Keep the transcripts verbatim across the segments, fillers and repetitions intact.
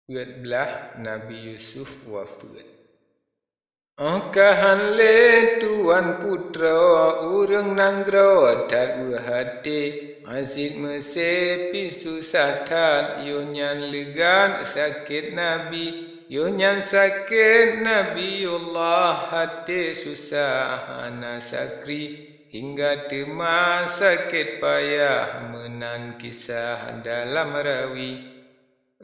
Peuet blaih Nabi Yusuf wafeuet. Óh ka han lé tuwan putroe, ureuëng nanggroe that weueh até. Aziz Meusé pih susah that, yoh nyan leugat sakét Nabi. Yoh nyan sakét Nabiullah, até susah hana sakri, hingga teuma sakét payah, meunan kisah dalam rawi.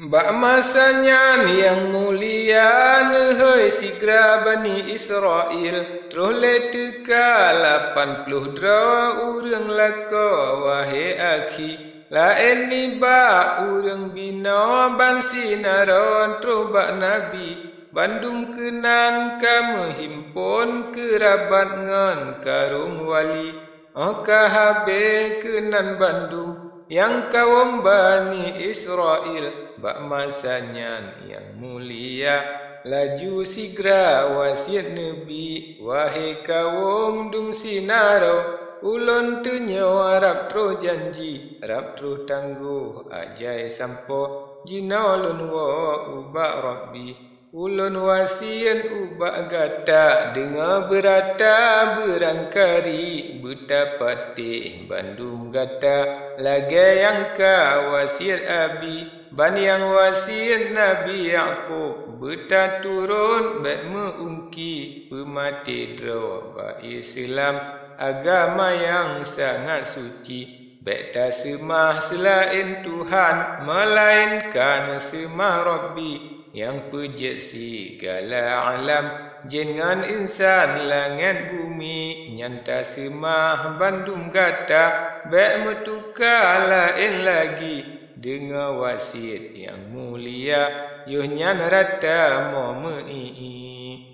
Bak masa nyan nyang mulia, neuhôi sigra Bani Israel, troh lé teuka lapan ploh droe ureuëng lakoe, wahé akhi. Laén nibak ureuëng binoe ban sinaroe troh bak Nabi, bandum keunan ka meuhimpon keurabat ngon karong wali. Óh ka habéh keunan bandum nyang kawöm Bani Israel, bak masa nyan nyang mulia, laju sigra wasiet neubi, "Wahé kawöm dum sinaroe, ulôn teunyoe rab troh janji, rab troh tanggoh ajai sampoe, jinoe lôn woe ubak Rabbi." Ulôn wasiet ubak gata, deungoe beurata beurangkari, beutapatéh bandum gata, lagée nyang ka wasiet abi, ban nyang wasiet Nabi Yakub, beutaturot bék meu-ungki, peumaté droe bak Islam, agama nyang sangat suci. Bék taseumah seulaén Tuhan, meulaénkan seumah Rabbi, nyang peujeuet sigala alam, jén ngon insan langét bumi, nyan taseumah bandum gata, bék meutuka laén lagi, deungoe wasiet nyang mulia, yoh nyan rata mo meu-ié.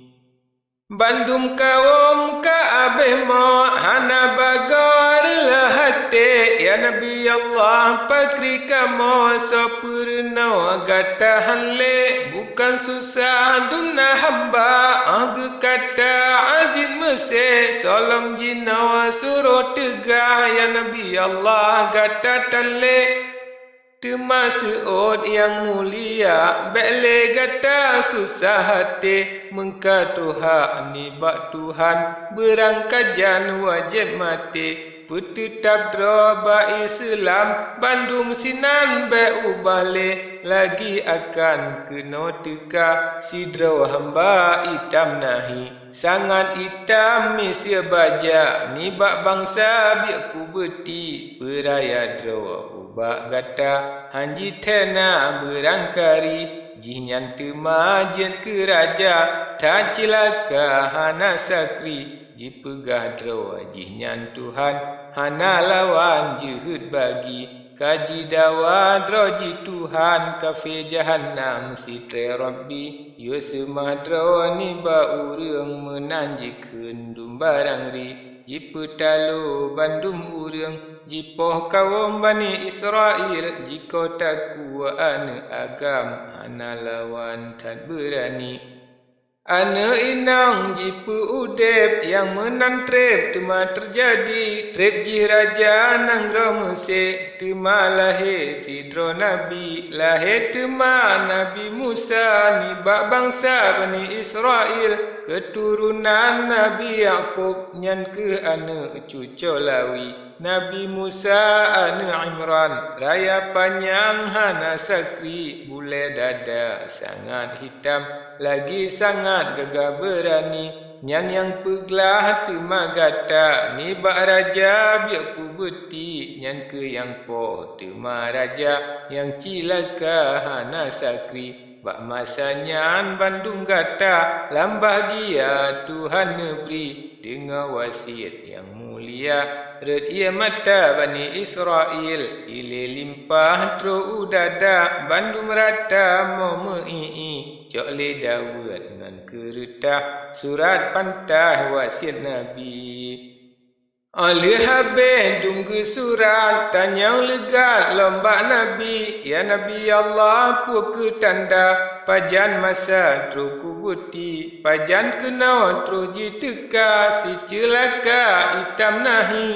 Bandum kawöm ka abéh mok, hana bagoe reuloh até. Ya Nabi Allah, pakri kamoe soe peurunoe gata han lé? Bukan susah dum na hamba, óh geukata Aziz Meusé, soe lom jinoe surôh teugah, ya Nabi Allah, gata tan lé. Teuma seuôt nyang mulia, bék lé gata susah até, meungka troh hak nibak Tuhan, beurangkajan wajéb maté. Peuteutab droe bak Islam, bandum sinan bék ubah lé, lagi akan keunoe teuka sidroe hamba itam nahi. Sangat itam miseue bajak nibak bansa biek kubeuti, peuraya droe ubak gata, han jithée na beurangkari, jihnyan teuma jeuet keu raja, that cilaka hana sakri, jipeugah droe jihnyan Tuhan, hana lawan jeuhet bagi. Ka jidawa droe jih Tuhan, kafé jahannam sitrée Rabbi, yue seumah droe nibak ureuëng meunan jikheun dum barang ri, jipeutalo bandum ureuëng, jipoh kawöm Bani Israel, jikoe takue aneuëk agam hana lawan that beurani. Aneuëk inong jipeu-udeb nyang meunan treb teuma teujadi, treb jih raja nanggroe Meusé, teuma lahé sidroe nabi, lahé teuma Nabi Musa nibak bansa Bani Israel, keuturonan Nabi Yakub, nyan kheueh aneuëk cucoe Lawi. Nabi Musa aneuëk Imran, raya panyang hana sakri, bulée dada sangat hitam, lagi sangat gagah beurani. Nyan nyang peuglah teuma gata nibak raja biek kubeuti, nyan kheueh nyang poh teuma raja nyang cilaka hana sakri. Bak masa nyan bandum gata lam bahgia Tuhan neubri, deungoe wasiet nyang mulia rot ié mata Bani Israel, ilée limpah troh u dada, bandum rata mo meu-ié, cok lé daweuet ngon keureutah, surat pantah wasiet Nabi. Óh lheueh habéh dum geusurat, tanyong leugat lom bak Nabi, "Ya Nabi Allah, peue kheueh tanda, pajan masa troh kubeuti, pajan keunoe troh jiteuka siceulaka itam nahi?"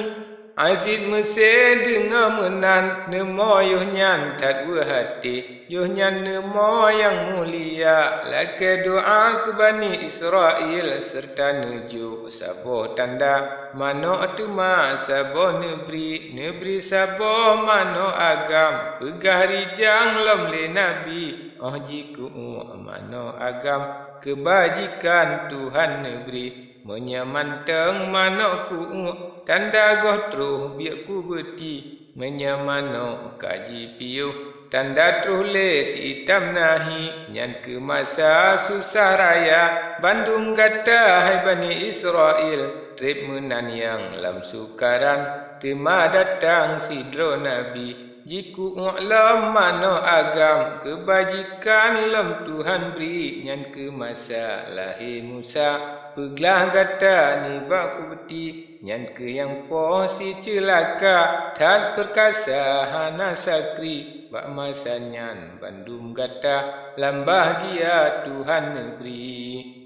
Aziz Meusé deungoe meunan, neumo yoh nyan that weueh até. Yoh nyan neumo nyang mulia, lakée doá keu Bani Israel, seureuta neujok saboh tanda. Manök teuma saboh neubri, neubri saboh manök agam. Peugah rijang lom lé Nabi, óh jikeu'uek manök agam, keubajikan Tuhan neubri. Meunyoe mantong manök keu'uek, tanda goh troh biek kubeuti. Meunyoe manök ka jipiôh, tanda troh lé si itam nahi. Nyan keuh masa susah raya, bandum gata hai Bani Israel, treb meunan nyang lam sukaran. Teuma datang sidroe nabi, jikeu'uek lom manök agam, keubajikan lom Tuhan bri. Nyan keuh masa lahé Musa, peuglah gata nibak kubeuti. Nyan keuh nyang poh siceulaka, that peurkasa hana sakri. Bak masa nyan bandum gata, lam bahgia Tuhan neubri.